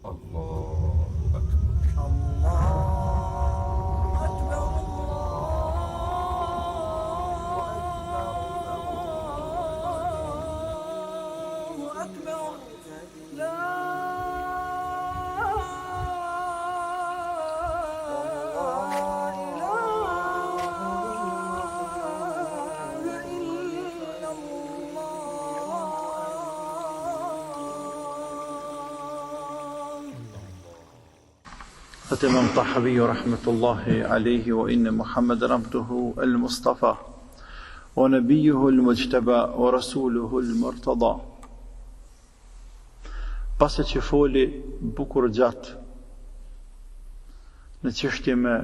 Allahu Akbar. Allahu Akbar. Allahu Akbar. La ilahe illallah. Thotë Imam Tahaviu rahmetullahi alejhi wa inne Muhammeden abduhu el Mustafa wa nabijuhu el Mujtaba wa rasuluhu el Murtada. Pasi që foli bukur gjatë në çështje me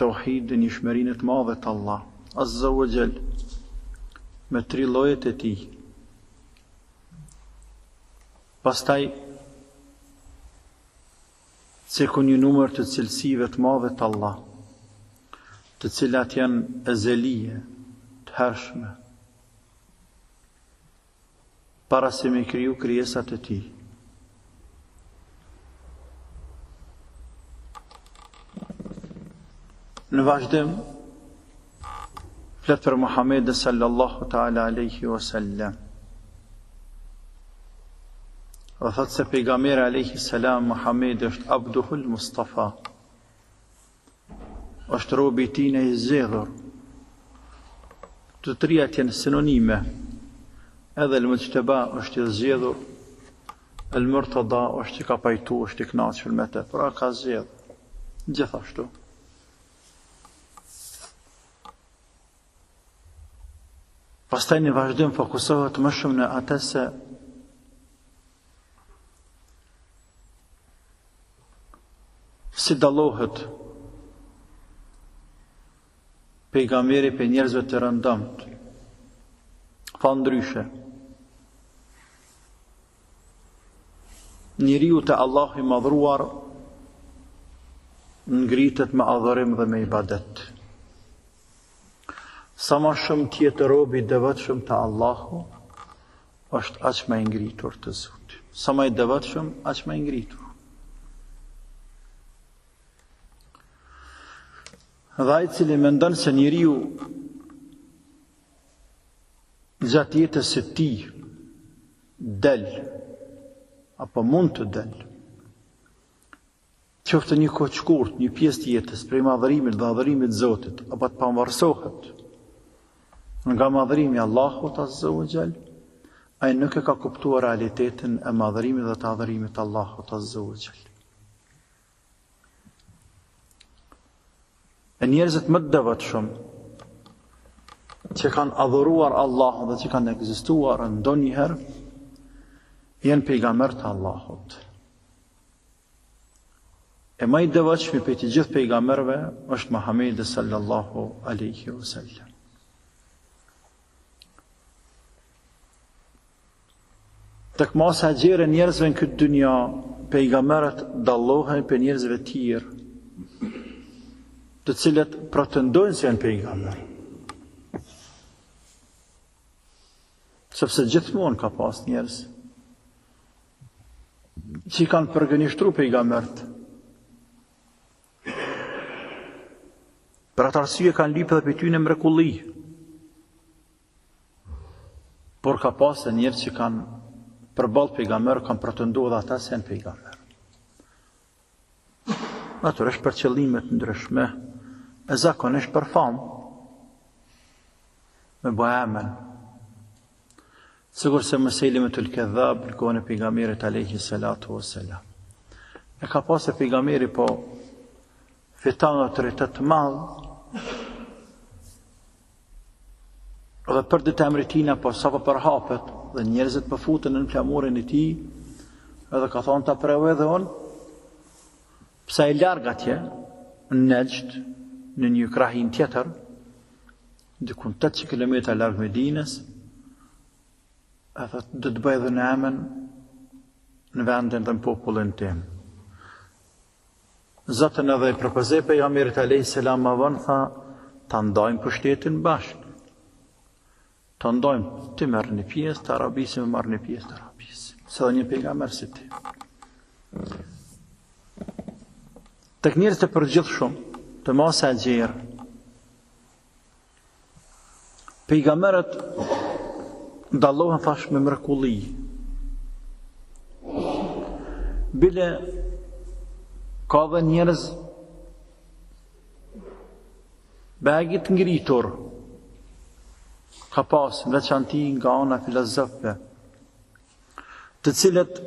tauhidin njëshmërinë e të madhe të Allah Azza wa Jall me tri llojet e tij. Pastaj ceku një numër të cilësive të madhe të Allah, të cilat janë ezelije, të hershme, para se me kriju krijesat e tij. Në vazhdim, flet për Muhammedin sallallahu ta'ala aleyhi wa sallam. Dhe thotë se pejgamberi alejhi selam Muhamedi është Abduhul Mustafa. Është robi i tij i zgjedhur. Të trijat janë sinonime. Edhe el Mujtaba është i zgjedhur, el Murtada është që ka pajtu, është i kënaqur me të, pra ka zgjedhur. Gjithashtu. Pastaj në vazhdim fokusohet më shumë në atë se si dallohet pejgamberi prej njerëzve të rëndomtë. Tha ndryshe. Njeriu te Allahu i madhruar ngritet me adhurim dhe me ibadet. Sa ma shumë të jetë robi i devotshëm te Allahu, është aq ma i ngritur te Zoti. Sa ma i devotshëm, aq ma i ngritur. Dhe ai i cili mendon se njeriu gjatë jetës së tij del apo mund të del qoftë një kohë të shkurt, një pjesë të jetës prej madhërimit dhe adhurimit të Zotit, apo të pavarësohet nga madhërimi i Allahut Azza wa Jall, ai nuk e ka kuptuar realitetin e madhërimit dhe të adhurimit të Allahut Azza wa Jall. E njerëzit më të devotshëm që kanë adhuruar Allahun dhe që kanë ekzistuar ndonjëherë janë pejgamberët e Allahut. E ma i devotshmi prej të gjithë pejgamberëve është Muhamedi sallallahu alaihi wasallam. Tek masa e gjerë e njerëzve në këtë dynja, pejgamberët dallohen prej njerëzve të tjerë, të cilët pretendojnë se janë pejgamberë. Sepse gjithmonë ka pas njerëz që i kanë përgënjeshtru pejgamberët. Për atë arsye kanë lypë edhe prej tyne mrekulli. Por ka pasë njerëz që kanë përbalt pejgamberë, kanë pretendu edhe ata se janë pejgamberë. Natyrisht për qëllime të ndryshme, e zakonisht për famë, me bo emën. Sikurse Musejlimetul Kedhab në kohën e pejgamberit alejhi salatu vesselam. E ka pa se pejgamberi po fiton autoritet të madh, Dhe për ditë emri i tina po sa po përhapet dhe njerëzit po futen nën flamurin e tij, edhe ka thonë ta provoj edhe unë, pse ai larg atje, në Nexhd, në një krahinë tjetër, dikun 800 km larg Medinës, edhe do të bëj edhe një emën në vendin dhe në popullin tim. Zaten edhe i propozoi pejgamberit alayhis salam më vonë tha ta ndajmë pushtetin bashkë. Ta ndajmë, ti merr një pjesë të Arabisë, unë marr një pjesë të Arabisë. Se edhe një pejgamber si ti. Tek njerëzit e përgjithshëm, te masa e gjerë, pejgamberët dallohen thash me mrekulli. Bile ka dhe njerëz bajagi të ngritur ka pas në veçanti nga ana e filozofëve të cilët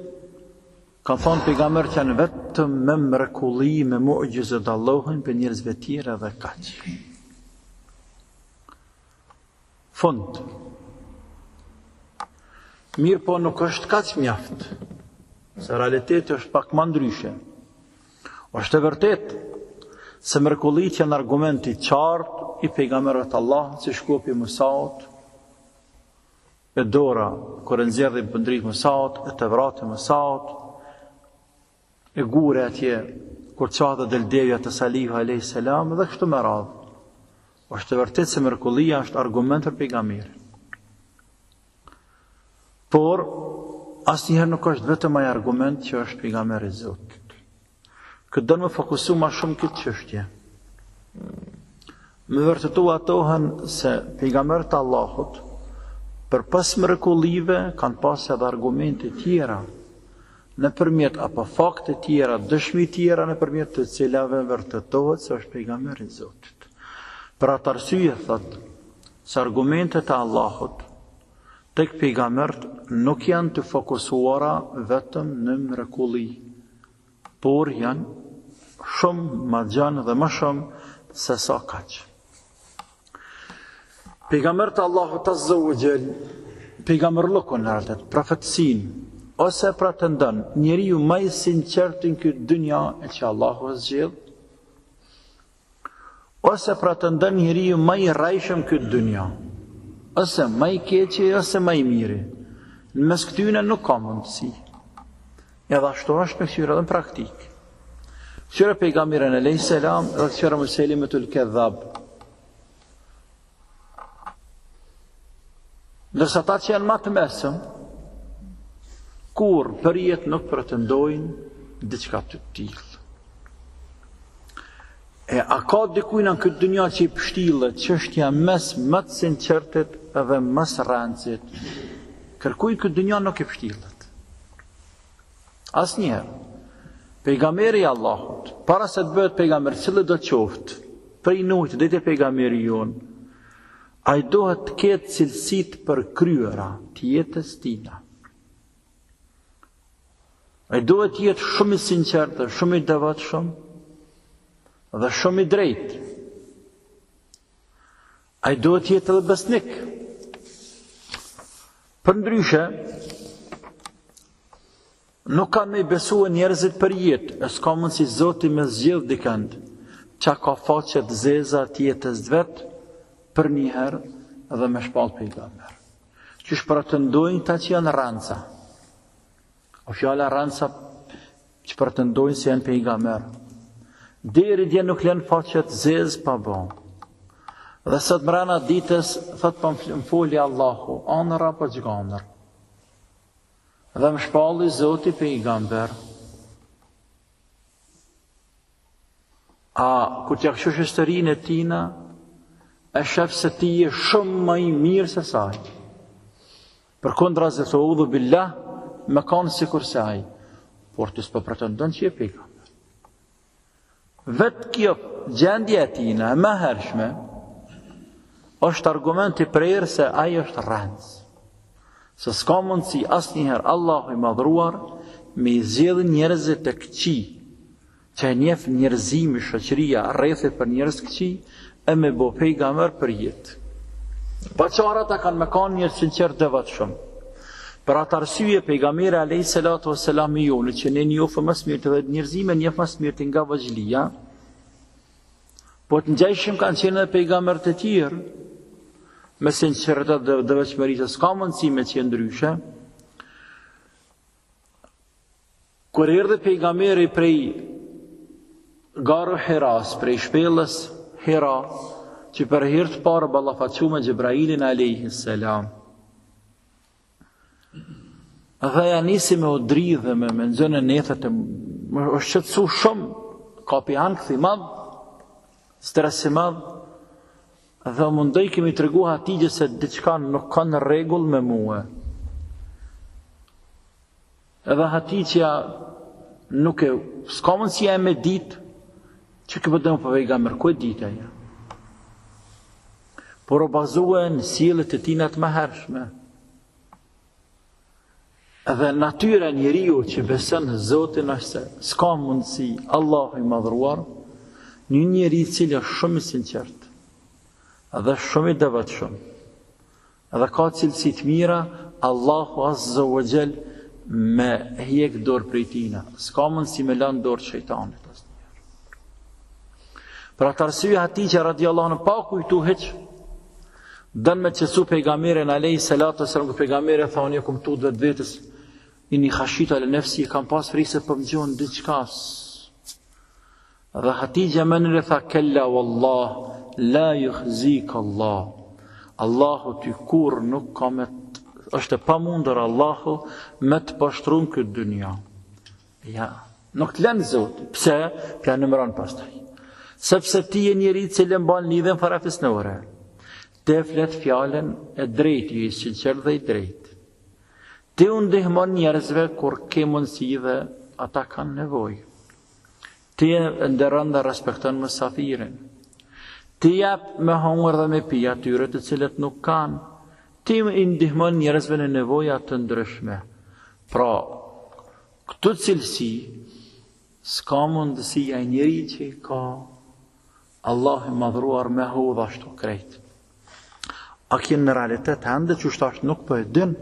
Kanë thonë pejgamberët janë vetëm me mrekulli, me muxhize dallohen prej njerëzve tjerë dhe kaq. Fund. Mirëpo nuk është kaq mjaft, se realiteti është pak ma ndryshe. Është e vërtetë se mrekullitë janë argument i qartë i pejgamberëve të Allahut, si shkopi i Musaut, E dora, kur e nxjerri bën dritë Musaut, e Tevrati e Musaut, e guri atje, kur çahet dhe del devja te Salihu a.s. dhe kështu me radhë. Është e vërtetë se mrekullia është argument për pejgamberin. Por, asnjëherë nuk është vetëm ai argument që është pejgamber i Zotit. Këtë don me fokusu ma shumë këtë çështje. Me vërtetu atohen se pejgamberët e Allahut përpos mrekullive kanë pas edhe argumente tjera nëpërmjet apo fakte tjera, dëshmi tjera nëpërmjet të cilave vërtetohet se është pejgamber i Zotit. Për atë arsye thotë se argumentet e Allahut tek pejgamberët nuk janë të fokusuara vetëm në mrekulli, por janë shumë ma gjanë dhe ma shumë se sa kaq. Pejgamberët e Allahut Azza wa Jall, pejgamberllëkun në realitet, profetësinë, ose pretendon njeriu ma i sinqertë në këtë dynja e që Allahu e zgjedh, Ose pretendon njeriu ma i rrejshëm këtë dynja, ose ma i keqi, ose ma i miri. Në mes këtyne nuk ka mundësi. Edhe ashtu është me kqyrë edhe në praktikë. Kqyre pejgamberin alejhi selam dhe kqyre Musejlimetul Kedhab. Ndërsa ata që janë ma të mesëm, kurrë për jetë nuk pretendojnë diçka të tillë. E a ka dikujt në këtë dynja që i pështillet çështja mes më të sinqertit dhe mes rrencit? Kërkujt këtë dynja nuk i pështillet. Asnjëherë. Pejgamberi i Allahut, para se të bëhet pejgamber, cilido qoftë, prej Nuhit deri te pejgamberi jonë, ai duhet të ketë cilësi të përkryera të jetës tina. Ai duhet të jetë shumë i sinqertë, shumë i devotshëm dhe shumë i drejtë. Ai duhet të jetë edhe besnik. Përndryshe, nuk kanë me i besue njerëzit për jetë, e s'ka mundësi Zoti me zgjedh dikënd, që ka faqe të zeza të jetës të vet, përnjëherë dhe me shpallë pejgamber. Qysh pretendojnë këta që janë rrenca. O fjala rrenca që pretendojnë se janë pejgamber. Deri dje nuk lënë faqe të zezë pa bo. Dhe sot mrena ditës, thotë po më foli Allahu, andërr apo çka Dhe më shpalli Zoti pejgamber. A, kur t'ia kqyrsh historinë e tina, e shef se ti je shumë ma i mirë se sa ai. Përkundrazi thua eudhu billah, me kanë sikurse ai. Por ti s'po pretendon që je pejgamber. Vetë kjo gjendje e tina e mëhershme, është argument i prerë se ai është rrenc. Se s'ka mundësi asnjëherë Allahu i madhruar me i zgjedh njerëzit e këqij, që e njef njerëzimi, shoqëria, rrethi për njerëz të këqij, e me bo pejgamber për jetë. Pa çare ata kanë me kanë njerëz sinqertë devotshëm. Për atë arsye pejgamberi alayhi salatu wassalam i jonë që ne njohim më së miri dhe njerëzimi e njeh më së miri nga vogëlia, Po të ngjajshëm kanë qenë edhe pejgamberët e tjerë, me sinqeritet dhe devotshmëri, se s'ka mundësi me qenë ndryshe. Kur erdhi pejgamberi prej Garu Hiras, prej shpellës Hira, që për herë të parë ballafaqu me Xhebrailin alayhi salam. Dhe ja nisi me u dridhë me, me nxënë ethet e, është shqetësu shumë. Kapi ankth i madh, stres i madh, dhe mundojke me i tregu Hatixhes se diçka nuk ka në rregull me mue. Edhe Hatixhja nuk e, s'ka mundësi e me ditë, që ky po don pejgamber, ku e ditë ajo? Por u bazue në sjelljet e tina të mëhershme. Edhe natyra e njeriut që beson në Zotin është se s'ka mundësi Allahu i madhruar, një njeri i cili është shumë i sinqert dhe shumë i devotshëm, Edhe ka cilësi të mira, Allahu Azza wa Jall me hjek dorë prej tina. S'ka mundësi me lanë n'dorë shejtanit asnjëherë. Për atë arsye Hatixhe radiallahu anha pa kujtu hiç, don me qetësu pejgamberin alayhi salatu wasallam, kur pejgamberi tha unë kum tut vetvetes, inni khashitu ala nafsi, kam pas frikë se po më gjon diçka. Dhe Hatixhja menjëherë tha kella wallah la yukhzika Allah. Allahu ty kurrë nuk ka me të, është e pamundur Allahu me të poshtru në këtë dynja. Ja, nuk të lën Zoti. Pse? P'ja numëron pastaj. Sepse ti je njeri i cili mban lidhjen farefisnore. Ti flet fjalën e drejtë, je i sinqertë dhe i drejtë. Ti u ndihmon njerëzve kur ke mundësi dhe ata kanë nevojë. Ti e nderon dhe respekton mësafirin. Ti jep me hongër dhe me pi atyre të cilët nuk kanë. Ti i ndihmon njerëzve në nevoja të ndryshme. Pra, këto cilësi s'ka mundësi ai njeri që i ka Allahu i madhruar me hodh ashtu krejt. A ky në realitet ende qysh tash nuk po e din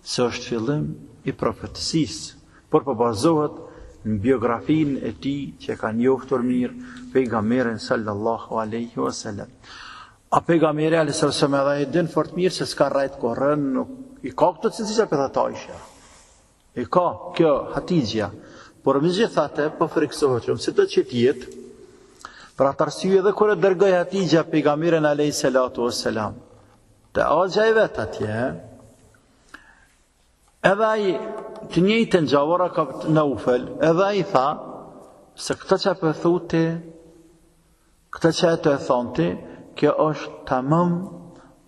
se është fillim i profetësisë, por po bazohet në biografinë e tij që e ka njoftur mirë pejgamberin sallallahu alaihi wasallam. A pejgamberi alaihi wasallam edhe e din fort mirë se s'ka rrejt kurrë, nuk i ka këto cilësi që po thotë Aisha. E ka kjo Hatixhja, por megjithatë po frikësohet shumë, sido që të jetë, për atë arsye edhe kur e dërgoi Hatixhja pejgamberin alayhi salatu wassalam, te axha i vet atje, edhe ai të njëjtën gjë Varaka Neufel, edhe ai tha se këtë që po thu ti, Këtë që je tu e thonë ti, kjo është tamam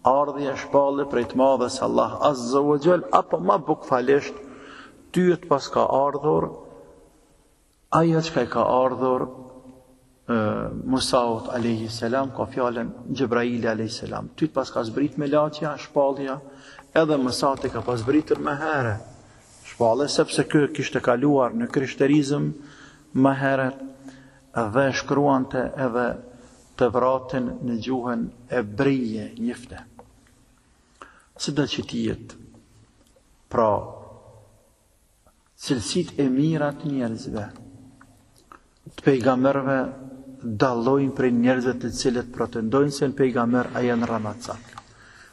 ardhje e shpallje prej të madhes Allah Azza wa Jall, apo ma bukfalisht, ty të paska ardhur, ajo çka i ka ardhur e, Musaut alejhi selam, ka fjalën Xhebraili alejhi selam, ty të paska zbrit melaqja, shpallja, edhe Musaut i ka pas zbritur më herët, shpallje, sepse ky kishte kaluar në krishterizëm më herët, Dhe shkruante edhe Tevratin në gjuhën hebreje njifte. Sido që të jetë, pra, cilësitë e mira të njerëzve, të pejgamberëve dallojnë prej njerëzve të cilët pretendojnë se janë pejgamber a janë rrenacak.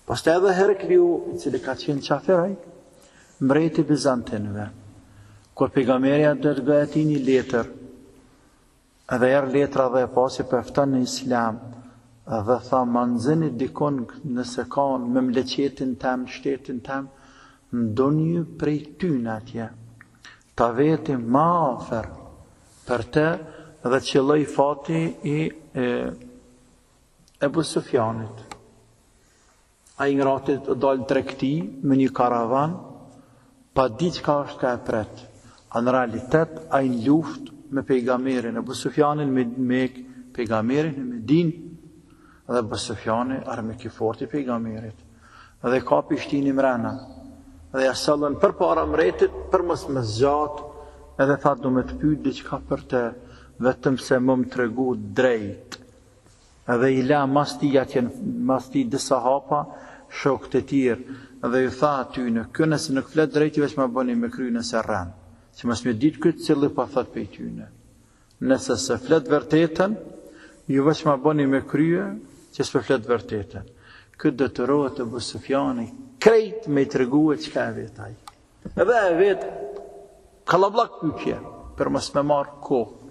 Pastaj edhe Herekliu, i cili ka qenë qafir ai, mbreti i Bizantinëve, kur pejgamberi ia dërgoi atij një letër, edhe erdh letra dhe e pa se po e fton në islam, dhe tha ma nxini dikun nëse ka në memleqetin tem, në shtetin tem, ndonjë prej tyne atje, ta veti ma afër për te dhe qëlloi fati i e, Ebu Sufjanit. Ai i ngrati dal në tregti me një karavan, pa ditë çka është ka e pret. A në realitet, ai në luftë me pejgamberin, Ebu Sufjanin në Mekë, pejgamberin në Medinë, dhe Ebu Sufjani, armik i fortë i pejgamberit. Dhe e kapi i shtini mrena, dhe ja sollën përpara mbretit, për mos me zgjatë, edhe tha du me të pyt diçka për të, vetëm se me më tregu drejt. Edhe i la mas tij atje mas tij disa hapa shokët e tjerë dhe ju tha atyne, ky nëse nuk flet drejt ju veç ma bëni me kry nëse rren, që mos me ditë ky cili po thot prej tyne. Nëse s'e flet vërtetën, ju veç ma bëni me krye që s'po flet vërtetën. Ky detyrohet Ebu Sufjani krejt me i tregue çka e vet ai. Edhe e vet kallabllak pyetje për mos me marr kohë.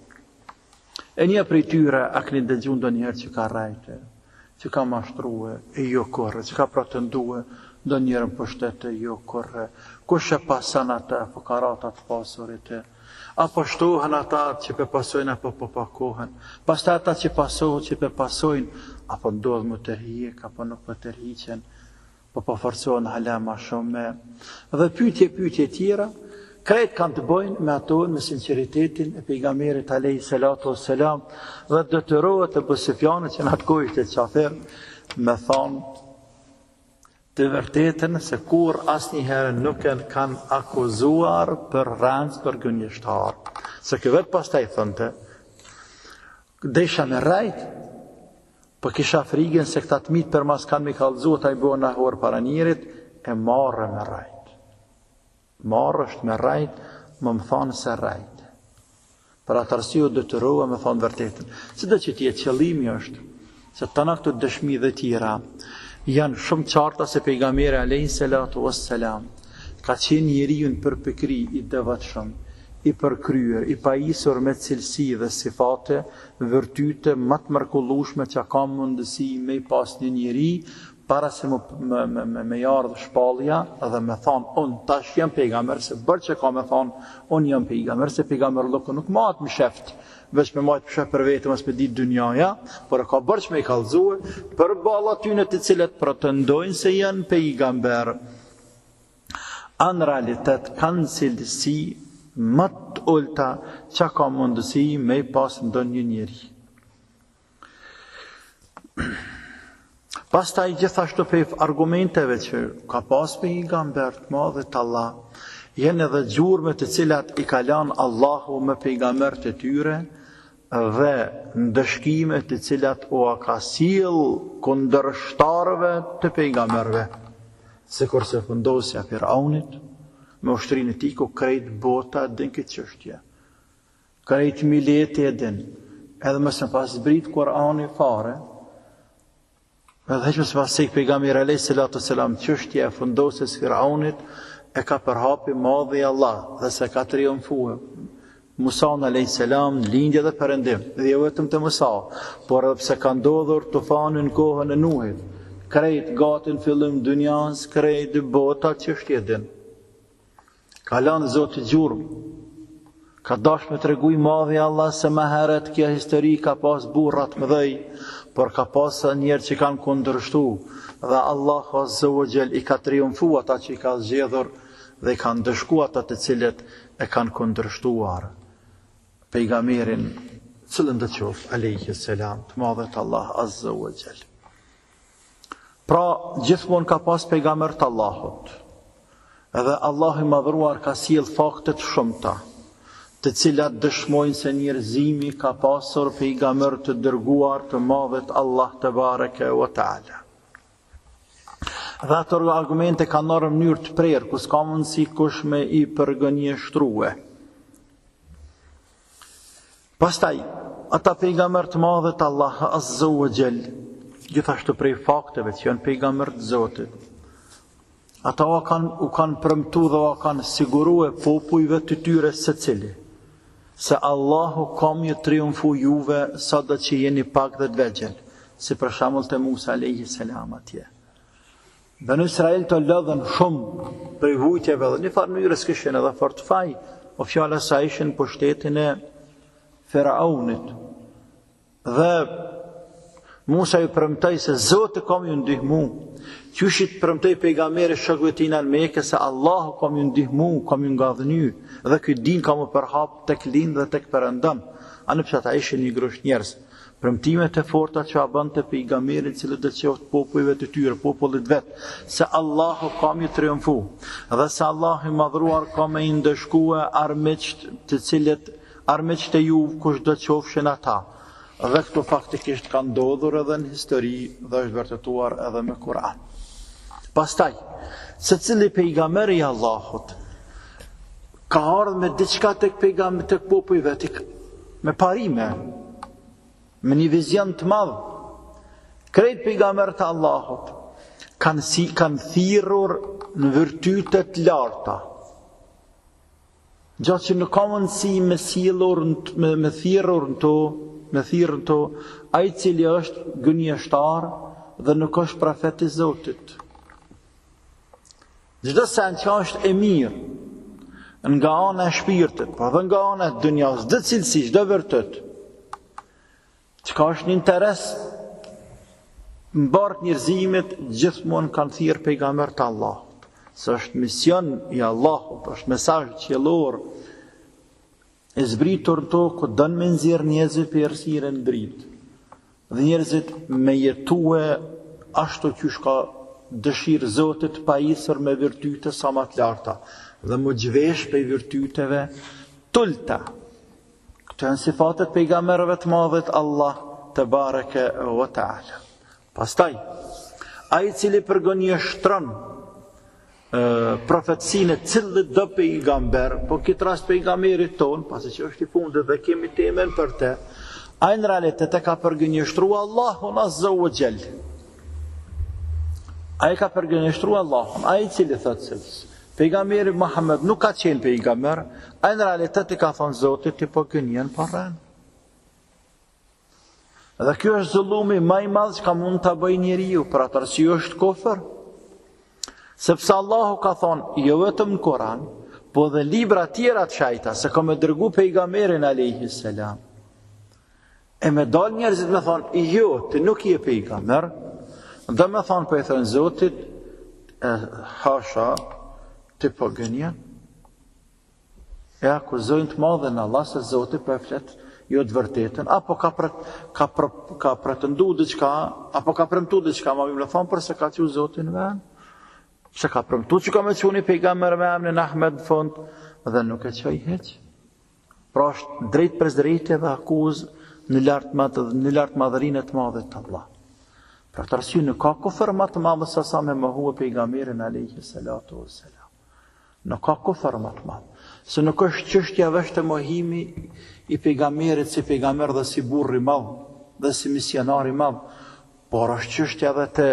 E një prej tyre a keni dëgju ndonjëherë që ka rrejte, që ka mashtrue, e jo kurrë, që ka pretendue ndonjëherë në pushtet, e jo kurrë. Kush e pason atë, fukarat a të pasurit, e. A po shtohen ata që pe pasojnë apo po pakohen? Pastaj ata që pasohen që pe pasojnë, a po ndodh m'u tërhjek apo nuk po tërhiqen? Po po forcohen hala ma shumë dhe pyetje pyetje tjera, krejt kanë të bëjnë me ato me sinqeritetin e pejgamberit alayhi salatu wassalam dhe detyrohet Ebu Sufjani që në atë kohë ishte qafir me thonë të vërtetën se kurrë asnjëherë nuk e kanë akuzuar për rrenc për gënjeshtar. Se ky vetë pastaj thonte, desha me rrejt, po kisha frigën se këta të mitë përmas kanë me kallzu, taj bëna hor para njerit, e marre me rrejt. Marre është me rrejt, me më thonë se rrejt. Për atë arsye u detyrova me thonë vërtetën. Sido që të jetë qëllimi është se tana këto dëshmi dhe tjera janë shumë qarta se pejgamberi alayhi salatu wassalam ka qenë njeriu në përpikëri i devotshëm, i përkryer, i pajisur me cilësi dhe sifate, virtyte më të mrekullueshme që ka mundësi me i pas një njeri para se me me me me, me i ardhë shpallja dhe me thonë unë tash jam pejgamber se bërë që ka me thonë unë jam pejgamber se pejgamberllëku nuk mahet msheft veç me majtë msheft për vete mos me ditë dynjaja por e ka bërë që me i kallzue përballë atyne të cilët pretendojnë se janë pejgamber a në realitet kanë cilësi më të ulta që ka mundësi me i pas ndonjë njeri. Pastaj gjithashtu prej argumenteve që ka pas pejgamber të madhit Allah, janë edhe gjurmët të cilat i ka lanë Allahu me pejgamberët e tyre dhe ndëshkimet të cilat ua ka sjell kundërshtarëve të pejgamberëve. Sikurse fundosja e Firaunit me ushtrinë e tij ku krejt bota din këtë çështje. Krejt mileti e din, edhe mos me pas zbrit Kurani fare, edhe hiç mos me pas cek pejgamberi alayhi salatu selam çështja e fundosjes Firaunit e ka përhap i madhi Allah dhe se ka triumfue Musa alayhi salam në lindje dhe perëndim, dhe jo vetëm te Musa, por edhe pse ka ndodhur tufani në kohën e Nuhit, krejt gati në fillim dynjas, krejt bota çështje e din. Ka lanë Zoti gjurmë. Ka dash me tregu i madhi Allah se më herët kjo histori ka pas burra të mëdhej, por ka pas njerëz që kanë kundërshtu dhe Allahu Azza wa Jall i ka triumfu ata që i ka zgjedhur dhe i ka ndëshku ata të cilët e kanë kundërshtuar. Pejgamberin, cilëndo qoftë, alejhi selam, të madhit Allah Azza wa Jall. Pra, gjithmonë ka pas pejgamber të Allahut. Edhe Allahu i madhëruar ka sjell fakte të shumta, të cilat dëshmojnë se njerëzimi ka pasur pejgamber të dërguar të madhit Allah tebareke ve teala. Dhe ato argumente kanë ardhur në mënyrë të prerë, ku s'ka mundësi kush me i përgënjeshtrue. Pastaj, ata pejgamber të madhit Allah Azza wa Jall, gjithashtu prej fakteve që janë pejgamber të Zotit, ata u kanë u kanë premtu dhe u kanë sigurue popujve të tyre secili se Allahu ka me ju triumfu juve sado që jeni pak dhe të vegjël, si për shembull te Musa alayhi salam atje. Benu Israilët u lodhën shumë prej vujtjeve dhe një farë mënyre s'kishin edhe fort faj, o fjala sa ishin pushtetin e Firaunit. Dhe Musa ju premtoi se Zoti ka me ju ndihmu. Qysh i premtoi pejgamberi shokëve të tij në Mekë se Allahu ka me ju ndihmu, ka me ju ngadhnjy dhe ky din ka m'u përhap tek lind dhe tek perëndon. Ani pse ata ishin një grusht njerëz. Premtimet e forta që ua bënte pejgamberi cilitdo qoftë popujve të tyre, popullit vet, se Allahu ka me ju triumfu dhe se Allahu i madhruar ka me i ndëshkue armiqtë të cilët armiqtë e juv kushdo qofshin ata. Dhe këto faktikisht kanë ndodhur edhe në histori dhe është vërtetuar edhe me Kur'an. Pastaj, secili pejgamber i Allahut ka ardhur me diçka tek pejgamberi tek populli vet, me parime, me një vizion të madh. Krejt pejgamberët e Allahut kanë si kanë thirrur në virtyte të larta. Gja që nuk ka mundësi me sillur me, me thirrur në to, me thirrur në to, ai i cili është gënjeshtar dhe nuk është profet i Zotit. Çdo sen që është e mirë. Nga ana e shpirtit, po edhe nga ana e dynjas, çdo cilësi, çdo virtyt. Çka është në interes mbarë njerëzimit gjithmonë kanë thirrë pejgamberët e Allahut. Se është mision i Allahut, është mesazh qiellor e zbritur në tokë, don me nxjerr njerëzit prej errësire në dritë. Dhe njerëzit me jetue ashtu qysh ka dëshirë Zoti të pajisur me virtyte sa ma të larta dhe m'u zhvesh prej virtyteve t'ulta. Këto janë sifatet e pejgamberëve të madhit Allah tebareke ve teala. Pastaj, ai i cili përgënjeshtron profetësinë e cilitdo pejgamber, po këtë rast pejgamberit tonë, pasi që është i fundit dhe kemi temën për te, ai në realitet e ka përgënjeshtru Allahun azza wa jall. Ai ka përgënjeshtru Allahun, ai i cili thotë se pejgamberi Muhammed nuk ka qenë pejgamber, ai në realitet i ka thonë Zotit ti po gënjen po rren. Dhe kjo është zullumi ma i madh që ka mund ta bëjë njeriu, për atë arsye është kufër. Sepse Allahu ka thonë, jo vetëm në Koran, po dhe libra tjera të shejta, se ka me dërgu pejgamberin alejhi selam. E me dalë njerëzit me thonë, jo, ti nuk je pejgamber, dhe me thonë po i thonë Zotit, e, hasha, ti po gënjen. E akuzojnë të madhin Allah se Zoti po e flet jo të vërtetën, apo ka pre, ka pre, ka pretendu diçka, apo ka premtu diçka, ma mirë me thonë, por s'e ka çu Zoti në vend. Se ka premtu që ka me çu një pejgamber me emrin Ahmed në fund, dhe nuk e çoi hiç. Pra është drejtpërsëdrejti edhe akuzë në lartë në lartmadhërinë e të madhit Allah. Për atë arsye nuk ka kufër më të madh se sa me mohue pejgamberin alayhi salatu wassalam. Nuk ka kufër më të madh. Se nuk është çështja veç te mohimi i pejgamberit si pejgamber dhe si burrë i madh dhe si misionar i madh, por është çështja edhe te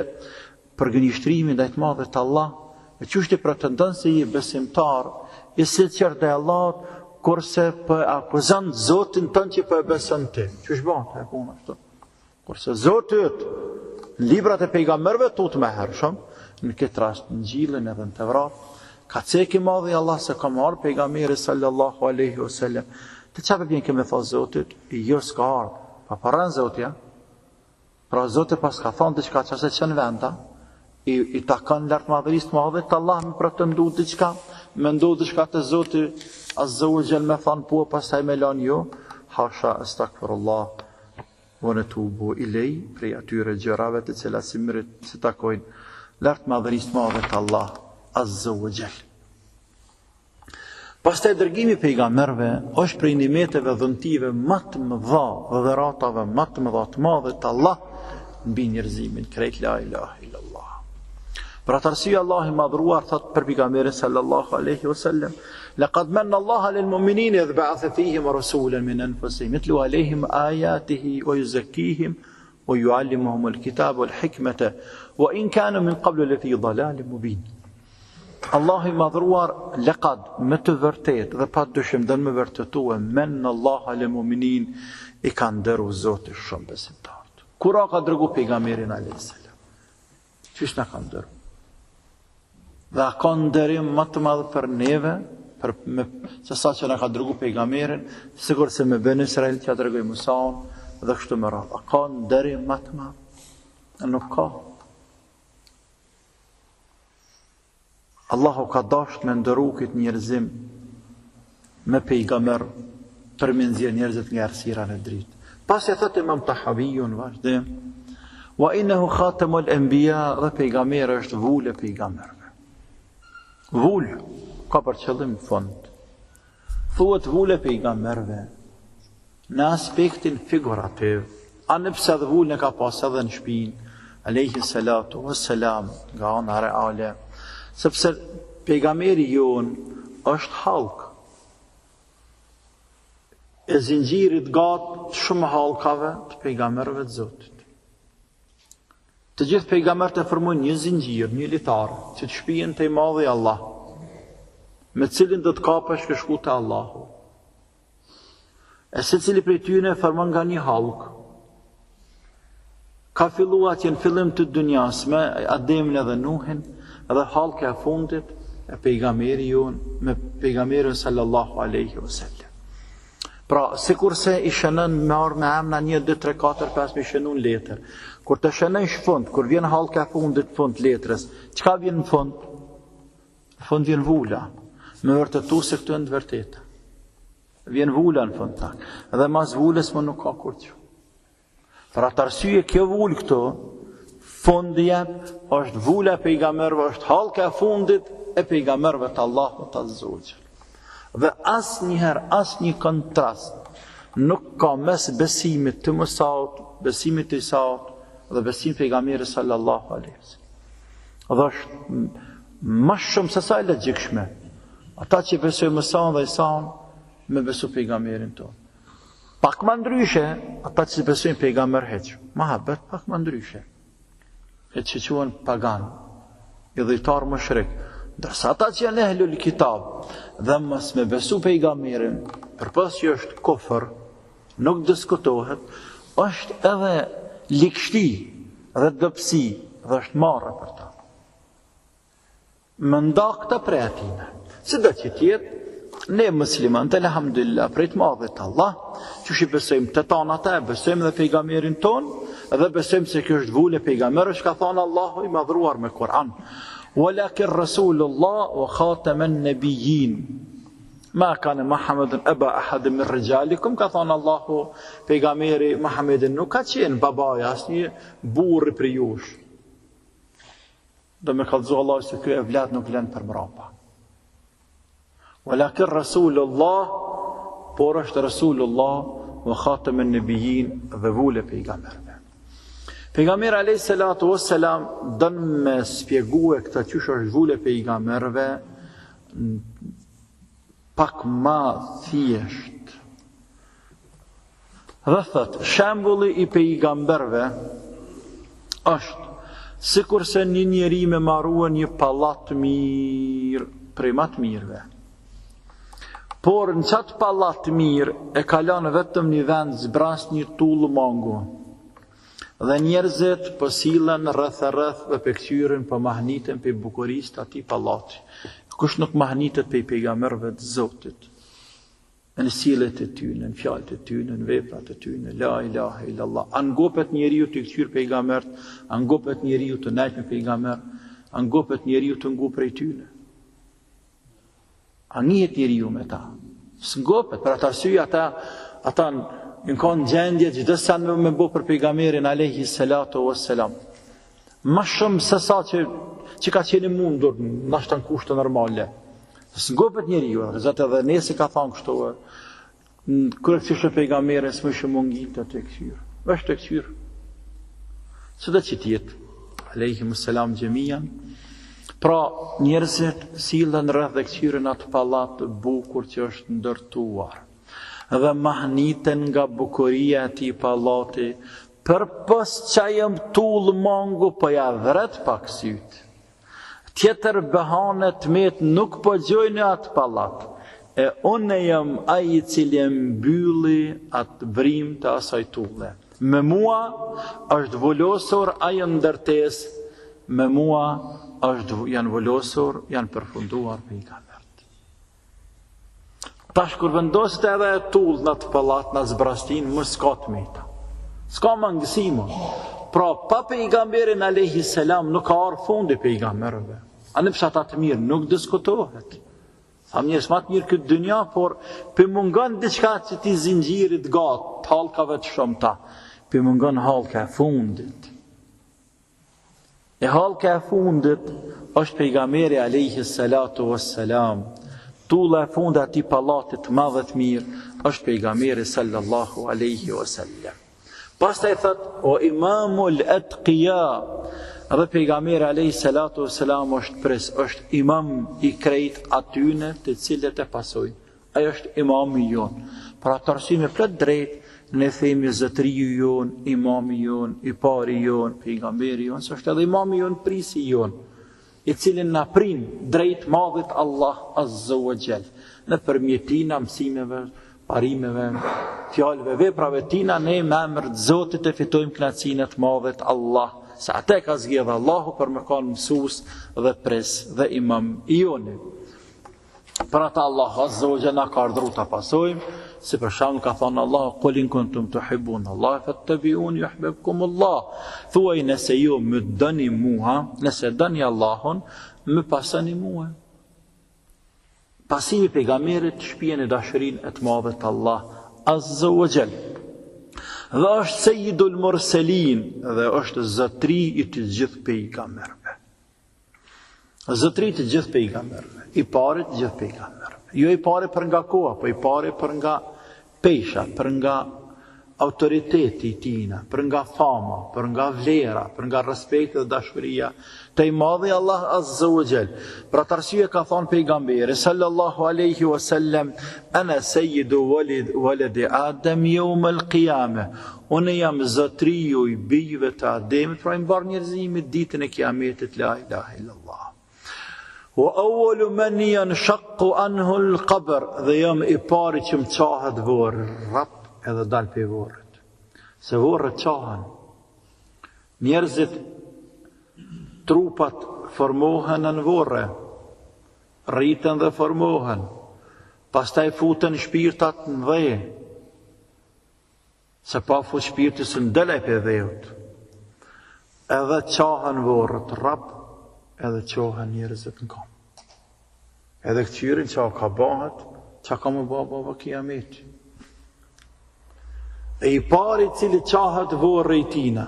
përgënjeshtrimi ndaj të madhit Allah, e qysh ti pretendon se je besimtar i sinqertë ndaj Allahut, kurse po e akuzon Zotin tënd që po e beson ti. Qysh bëhet ajo punë ashtu? Kurse Zoti yt, në librat e pejgamberëve tu të mëhershëm, në këtë rast në Inxhilin edhe në Tevrat, ka cek i madhi Allah se ka me ardhë pejgamberi sallallahu alaihi wasallam. Ti çfarë vjen ke me tha Zotit? Jo s'ka ardhë. Pa po rren Zoti, ja? Pra Zoti paska thonë diçka që s'e çon n'vend, i, i takon lartmadhërisë të madhit Allah me pretendu diçka, me ndodh diçka te Zoti Azza wa Jall me thonë po pastaj me lanë jo, hasha estagfirullah Wa netubu ilej, prej atyre gjërave të cilat s'i merit, s'i takojnë lartmadhërisë të madhe të Allah Azza wa Jall. Pastaj dërgimi i pejgamberëve është prej nimeteve dhuntive më të mëdha dhe dhuratave më të mëdha të madhit Allah mbi njerëzimin krejt la ilaha illallah. Për atë arsye Allahu i madhëruar thot për pejgamberin sallallahu alaihi wasallam, "Laqad manna Allahu 'alal mu'minina idh ba'atha fihim rasulan min anfusihim yatlu 'alayhim ayatihi wa yuzakkihim wa yu'allimuhum al-kitaba wal hikmata wa in kanu min qablu lafi dhalalin mubin." Allahu i madhëruar laqad me të vërtetë dhe pa dyshim don me vërtetue menna Allahu 'alal mu'minin i ka nderu Zoti shumë besimtarët. Kur ka dërgu pejgamberin alayhis salam? Qysh na ka nderu? Dhe a ka nderim më të madh për neve, për me, se sa që na ka dërgu pejgamberin, sikurse me Beni Israel që ja dërgoi Musaun dhe kështu me radhë. A ka nderim më të madh? Nuk ka. Allahu ka dashtë me nderu këtë njerëzim me pejgamber për me nxjerr njerëzit nga errësira në dritë. Pastaj thotë Imam Tahaviu në vazhdim, wa innehu khatemul enbija dhe pejgamberi është vulë e pejgamberëve. Vulë ka për qëllim fund. Thuhet vulë e pejgamberëve në aspektin figurativ, ani pse edhe vulën e ka pas edhe në shpinë, alejhi salatu ve selam, nga ana reale, sepse pejgamberi jonë është hallkë e zinxhirit gatë shumë hallkave të pejgamberëve të Zotit. Të gjithë pejgamberët e formojnë një zinxhir, një litar, që të shpien te i madhi Allah, me cilin do të kapesh ke shku te Allahu. E secili prej tyne formon nga një hallkë. Ka fillu atje në fillim të dynjas me Ademin edhe Nuhin, edhe hallka e fundit. E pejgamberi jonë me pejgamberin sallallahu alaihi wasallam. Pra, sikurse i shënon me ardh me emna 1 2 3 4 5 me shënu në letër. Kur të shënojsh fund, kur vjen hallka e fundit fund letrës, çka vjen në fund? Në fund vjen vula. Me vërtetu se këto janë të vërteta. Vjen vula në fund tak. Dhe mas vulës më nuk ka kurgjë. Për atë arsye kjo vulë këtu, fund jep, është vula e pejgamberëve, është hallka e fundit e pejgamberëve të Allahut azze ue xhel. Dhe asnjëherë, asnjë kontrast, nuk ka mes besimit të Musaut, besimit të Isaut dhe besimit pejgamberit sallallahu alaihi wasallam. Dhe është më shumë se sa e logjikshme. Ata që besojnë Musaun dhe Isaun, me besu pejgamberin tonë. Pak ma ndryshe, ata që s'besojnë pejgamber hiç. Muhabet pak ma ndryshe. E që quhen pagan, idhujtar mushrik. Ndërsa ata që janë ehlul kitab dhe mos me besu pejgamberin, përpos që është kufër, nuk diskutohet, është edhe ligështi dhe dobësi dhe është marre për ta. Me nda këta prej atyne. Sido që të jetë, ne muslimanët, elhamdulillah, prej të madhit Allah, qysh i besojmë të tanë ata, e besojmë dhe pejgamberin tonë, dhe besojmë se kjo është vulë e pejgamberëve, çka thonë Allahu i madhruar me Kur'an. Walakin Rasulullah wa khataman nabiyyin. Ma kana Muhammedun aba ahadin min rijalikum, ka thonë Allahu, pejgamberi Muhammedin nuk ka qenë babaja asnjë burri prej jush. Do me kallzu Allahu se ky evlad nuk lën për mrapa. Walakin Rasulullah, por është Rasulullah wa khatam an-nabiyyin dhe vulë e pejgamberëve. Pejgamberi alayhi salatu wassalam don me spjegue këtë qysh është vulë e pejgamberëve pak ma thjesht. Dhe thotë, shembulli i pejgamberëve është sikurse një njeri me marue një pallat të mirë prej ma të mirëve. Por në qatë pallat të mirë e ka lanë vetëm një vend zbrast një tullë mangu. Dhe njerëzit po sillen rreth e rreth dhe pe kqyrin po mahniten prej bukurisë të atij pallati. Kush nuk mahnitet prej pejgamberëve të Zotit? Në sjelljet e tyne, në fjalët e tyne, në veprat e tyne, la ilaha illallah. A ngopet njeriu të kqyr pejgambert, a ngopet njeriu të nejt me pejgamber, a ngopet njeriu të ngu prej tyne. A ngihet njeriu me ta? S'ngopet, për atë arsye ata ata në kanë gjendje çdo sen me, me bo për pejgamberin alayhi salatu wassalam. Ma shumë se sa që, që ka qenë mundur, nashta në kushte normale. S'ngopet njeriu, dhe zaten edhe Enesi ka thonë kështu, kur e kqyrsha pejgamberin, s'mujsha m'u ngi tu e kqyrë. Veç tu e kqyrë. Sido që të jetë, alejhim selam xhemian, pra njerëzit sillen rreth dhe kqyrin atë pallat të bukur që është ndërtuar dhe mahniten nga bukuria e atij pallati, Përpos qajo tullë mangu po ja vret pak sytë. Tjetër behane të metë nuk po gjojnë në atë pallat. E unë jam ai i cili e mbylli atë vrimë të asaj tulle. Me mua është vulosur ajo ndërtesë, me mua është janë vulosur, janë përfunduar pejgamberët. Tash kur vendoset edhe ajo tullë në atë pallat, në atë zbrastinë, më s'ka të meta. S'ka mangësi më. Pra, pa pejgamberin alejhi selam nuk ka ardhë fundi pejgamberëve. Ani pse ata të mirë, nuk diskutohet. Thamë njerëz ma të mirë këtë dynja, por p'i mungon diçka qëtij zinxhirit gatë, të hallkave të shumta. P'i mungon hallka e fundit. E hallka e fundit është pejgamberi alayhi salatu wassalam. Tulla e fundit e atij pallati të madh e të mirë është pejgamberi sallallahu alaihi wasallam. Pastaj thot wa imamul atqiya dhe pejgamberi alayhi salatu wassalam është prijës, është imam i krejt atyne të cilët e pasojnë. Ai është imami jonë. Për atë arsye me plot drejt ne themi zotëriu jonë, imami jonë, i pari jonë, pejgamberi jonë, se është edhe imami jonë, prisi jonë, i cili na prin drejt madhit Allah Azza wa Jall. Nëpërmjet tina mësimeve, parimeve, fjalëve, veprave tina ne me emër të Zotit e fitojmë kënaqësinë e të madhit Allah. se atë e ka zgjedh Allahu për me kanë mësues dhe prijës dhe imam i joni. Për ata Allahu Azza wa Jalla na ka urdhëruar ta pasojmë, si për shembull ka thënë Allahu qul in kuntum tuhibbun Allah fattabi'un yuhibbukum Allah. Thuaj nëse ju më doni mua, nëse doni Allahun, më pasoni mua. Pasimi i pejgamberit shpie në dashurinë e të madhe të Allah Azza wa Jall. Dhe është Sayyidul Murselin dhe është zotri i të gjithë pejgamberëve. Zotri i të gjithë pejgamberëve, i pari të gjithë pejgamberëve. Jo i pari për nga koha, po i pari për nga pesha, për nga autoriteti i tina, për nga fama, për nga vlera, për nga respekti dhe dashuria te i madhi Allah Azza wa Jall. Për atë arsye ka thonë pejgamberi sallallahu alaihi wasallam, "Ana sayyidu walid waladi Adam yawm al-qiyamah." Unë jam zotëriu i bijve të Ademit, pra i mbarë njerëzimit ditën e Kiametit, la ilaha illallah. Wa awwalu man yanshaqqu anhu al-qabr, dhe jam i pari që më çahet vorri, rrap edhe dal prej vorrit. Se vorret çahen. Njerëzit trupat formohen në vorre, rriten dhe formohen. Pastaj futen shpirtat në dhe. Se pa fut shpirti s'un del ai prej dheut. Edhe çahen vorret rrap, edhe çohen njerëzit në kam. Edhe këqyrin ça ka bahet, ça ka me ba baba kijameti. E i pari i cili çahet vorri i tina,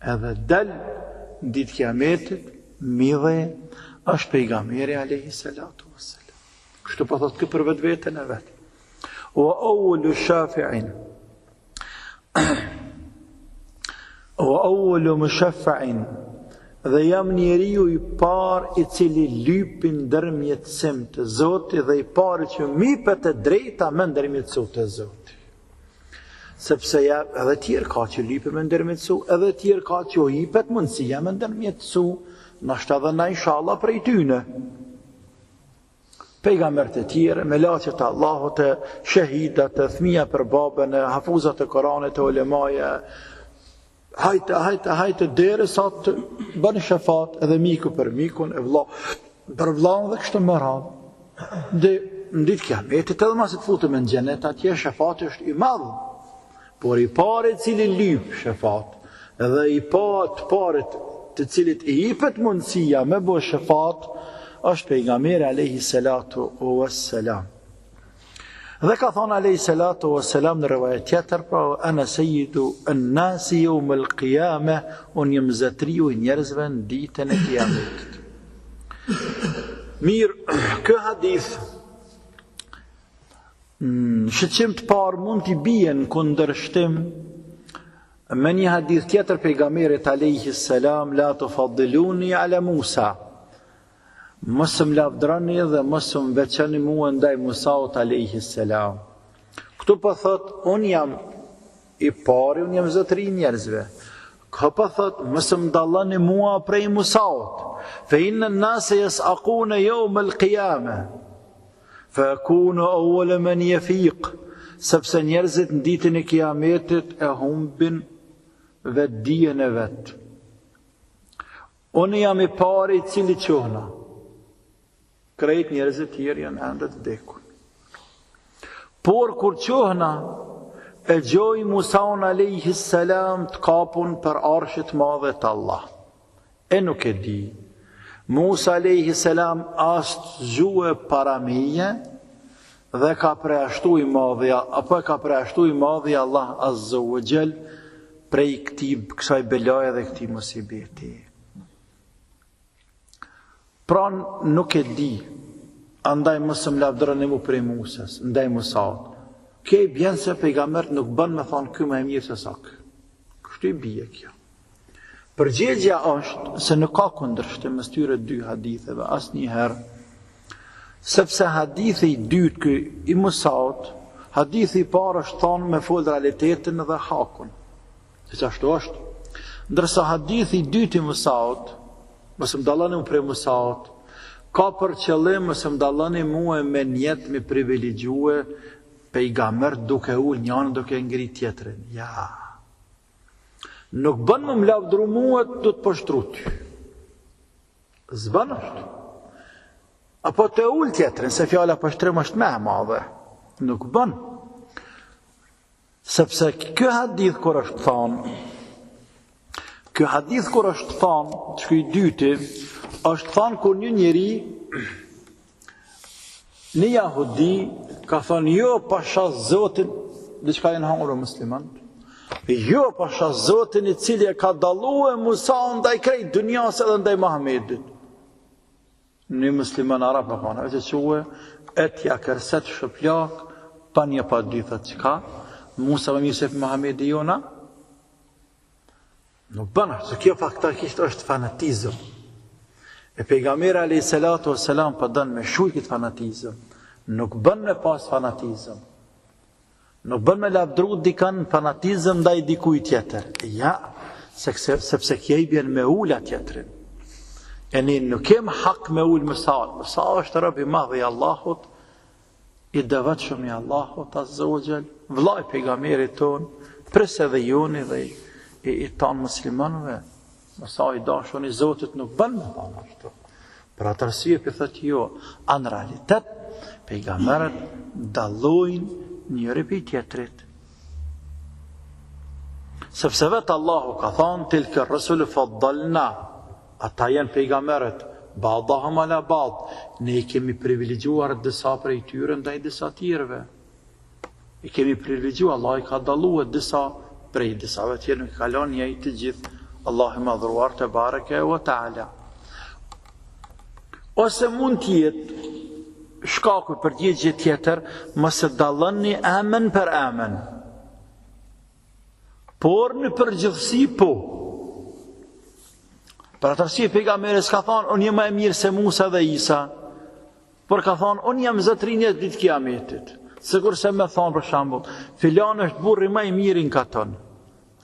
edhe del në ditë kiametit, mi dhe, është pejgamberi alejhi salatu vesselam. Kështu po thotë ky për vetveten e vet. Wa awwalu shafi'in. Wa awwalu mushaffa'in. Dhe jam njeriu i parë i cili lypi ndërmjetësim te Zoti dhe i pari që m'ipet e drejta me ndërmjetësu te Zoti. Sepse ja, edhe tjerë ka që lypin me ndërmjetësu, edhe tjerë ka që u ipet mundësia me ndërmjetësu, nashta edhe na inshallah prej tyne. Pejgamberët e tjerë, melaqet e Allahut, shehidat, fëmija për babën, hafuzat e Koranit, ulemaja, hajte, hajte, hajte, derisa të bën shefat edhe miku për mikun, e vlla, për vllaun dhe kështu me radhë. Dhe në ditë kiametit edhe masi të futemi në xhenet, atje shefati është i madh, Por i pari i cili lyp shefat dhe i pa të parit të cilit i jepet mundësia me bo shefat është pejgamberi alayhi salatu wassalam. Dhe ka thonë alayhi salatu wassalam në rivajet tjetër, pra ana sayyidu an-nasi yawm al-qiyamah, unë jam zotëriu i njerëzve në ditën e kiametit. Mirë, ky hadith Në shiqim të parë mund t'i bie në kundërshtim me një hadith tjetër pejgamberit alayhi salam la tufaddiluni ala Musa. Mos më lavdëroni dhe mos më veçoni mua ndaj Musaut alayhi salam. Këtu po thot un jam i pari, un jam zotëri i njerëzve. Këtu po thot mos më dalloni mua prej Musaut. Fa inna an-nasa yas'aquna yawm al-qiyamah. Fa akunu awwala man yafiq, sepse njerëzit në ditën e Kiametit e humbin vetëdijen e vet. Unë jam i pari i cili çohna. Krejt njerëzit tjerë janë ende të vdekur. Por kur çohna, e gjoj Musaun alejhi selam të kapun për arshit madhe të Allah. E nuk e di. Musa alejhi selam asht zgjue para meje dhe ka përjashtu i madhi apo e ka përjashtu i madhi Allah azza wa jall prej këtij kësaj belaje dhe këtij musibeti. Pra nuk e di. Andaj mos më lavdëroni mu prej Musës, ndaj Musaut. Kjo i bjen se pejgamberët nuk bën me thonë ky më e mirë se sa ky. Kështu i bie kjo. Përgjigja është se nuk ka kundërshtim mes tyre dy haditheve asnjëherë, sepse hadithi i dytë ky i Musaut, hadithi i parë është thonë me fol realitetin dhe hakun. Se ashtu është. Ndërsa hadithi i dytë i Musaut, mos më dalloni mu prej Musaut, ka për qëllim mos më dalloni mua me nijet me privilegjue pejgamber duke ul njërin duke ngrit tjetrin. Ja. Nuk bën me më lavdru mua tu të poshtru ty. S'bën ashtu. Apo të ul tjetrin, se fjala poshtrim është më e madhe. Nuk bën. Sepse ky hadith kur është thonë, ky hadith kur është thonë, që ky i dyti, është thonë kur një njeri, një jahudi, ka thonë, jo pasha zotin, diçka janë hangër muslimant, jo pasha zotin i cili e ka dallue Musaun ndaj krejt dunjas edhe ndaj Muhammedit. Një musliman arab e thonë, veç e çue, e t'ja kërset shuplak, pa një pa dy, thotë çka, Musa më mirë se Muhammedi jona, nuk bën, se kjo faktikisht është fanatizëm. E pejgamberi alayhi salatu wassalam po don me shuj këtë fanatizëm. Nuk bën me pas fanatizëm. Nuk bën me lavdru dikën fanatizëm ndaj dikujt tjetër. Ja, sepse, sepse kjo i bjen me ul at tjetrin. E ne nuk kem hak me ul Musaun. Musa është rob i madh i Allahut, i devotshëm i Allahut azza wa jall, vëllai i pejgamberit ton, prijës edhe joni dhe i, i, i tanë muslimanëve. Musa i dashun i Zotit nuk bën me thonë ashtu. Për atë arsye po thotë jo, a në realitet pejgamberët dallojnë njëri prej tjetrit. Sepse vetë Allahu ka thonë tilke rusulu faddalna, ata janë pejgamberët, ba'dahum ala ba'd, ne i kemi privilegjuar disa prej tyre ndaj disa tjerëve. I kemi privilegju, Allah i ka dallue disa prej disave tjerë, nuk i ka lënë njëjtë të gjithë, Allahu i madhëruar tebareke ue teala. Ose mund të jetë shkaku përgjigje tjetër, mos e dalloni emën për emën. Por në përgjithësi po. Për atë arsye pejgamberi s'ka thonë unë jam më e mirë se Musa dhe Isa. Por ka thonë, unë jam zotëri njerëz ditë kiametit. Sikurse me thonë për shembull, filan është burri më i mirë në katon.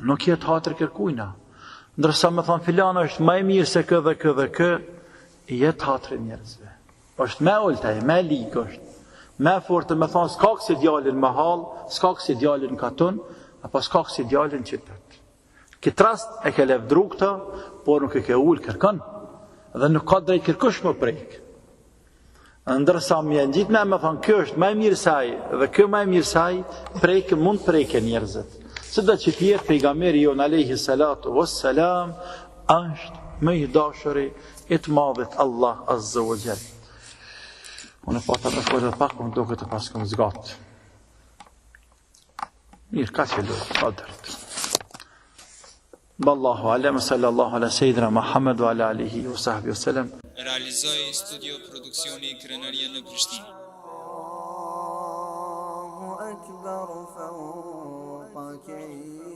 Nuk jet hatri kërkujna. Ndërsa me thonë, filan është më i mirë se kë dhe kë dhe kë, i jet hatri njerëzve. është më ulët ai, më lig është. Më fort me thonë, s'ka kësi djali n'mahallë, s'ka kësi djali n'katun, apo s'ka kësi djali n'qytet. Këtë rast e ke lavdru këta, por nuk e ke ul kërkën, dhe nuk ka drejt kërkush me prek. Ndërsa me ia ngjit me me thonë, kjo është ma e mirë se ai, dhe kjo ma e mirë se ai, prek, mund të preken njerëzit. Sido që të jetë pejgamberi jonë, alejhi salatu wassalam, është më i dashuri i të madhit Allah Azza wa Jall. Unë po ta të edhe pak, më duket të paskëm zgatë. Mirë, kaq e lëmë, pa dert. Wallahu alem, sallallahu ala sayyidina Muhammed wa ala alihi wa sahbihi wa sallam. Realizoi studio produksioni Krenaria në Prishtinë. Allahu akbar fawqa kayf.